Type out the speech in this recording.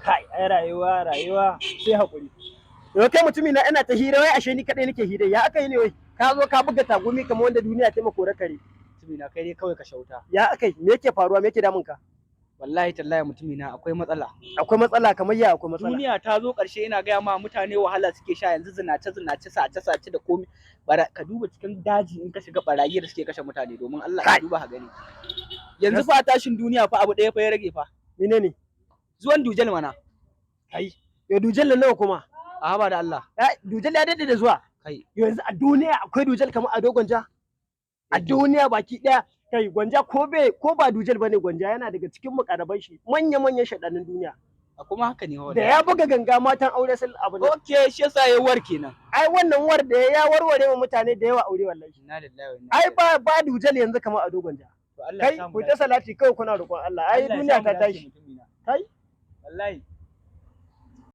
Kai, ai rayuwa, rayuwa sai hakuri. Yau kai mutumi na, ina ta hira, wai ashe ni kadai nake hira. Ya aka yi ne wai? Ka zo ka buga tagumi kamar wanda duniya ta mako kare. Mutumi na, kai dai kawai ka shauta. Ya aka yi? Me yake faruwa? Me yake damun ka? Wallahi tallahi mutumi na, akwai matsala. Akwai matsala kamar ya akwai matsala? Duniya ta zo ƙarshe, ina gaya ma, mutane wahala suke sha yanzu, zinace zinace, sace sace da komai. Bara ka duba cikin daji, in ka shiga, barayi da suke kashe mutane, domin Allah ka Kai. duba ka gani. Yanzu fa tashin duniya fa abu ɗaya fa ya rage fa. Menene? Zuwan dujal mana. Kai. Yo, dujal nan nawa kuma? A haba da Allah. Ya dujal ya dade da zuwa. Kai. Yanzu a duniya akwai dujal kamar Ado Gwanja? A duniya baki daya, kai, Gwanja ko bai ko ba dujal bane, Gwanja yana daga cikin mukarraban shi, manya manyan shaɗanin duniya. A kuma haka ne. Da ya buga ganga, matan aure sun abu ne. Okay, shi yasa yayi war kenan. Ai wannan war da ya warware wa mutane da yawa aure, wallahi. Inna lillahi wa inna Ai ba dujal yanzu kamar Ado Gwanja. To Allah ya Kai samu ku ta dace. salati kawai, kuna roƙon Allah. Ai Allah ya duniya samu ta dace, tashi. mutumina. Kai. Wallahi.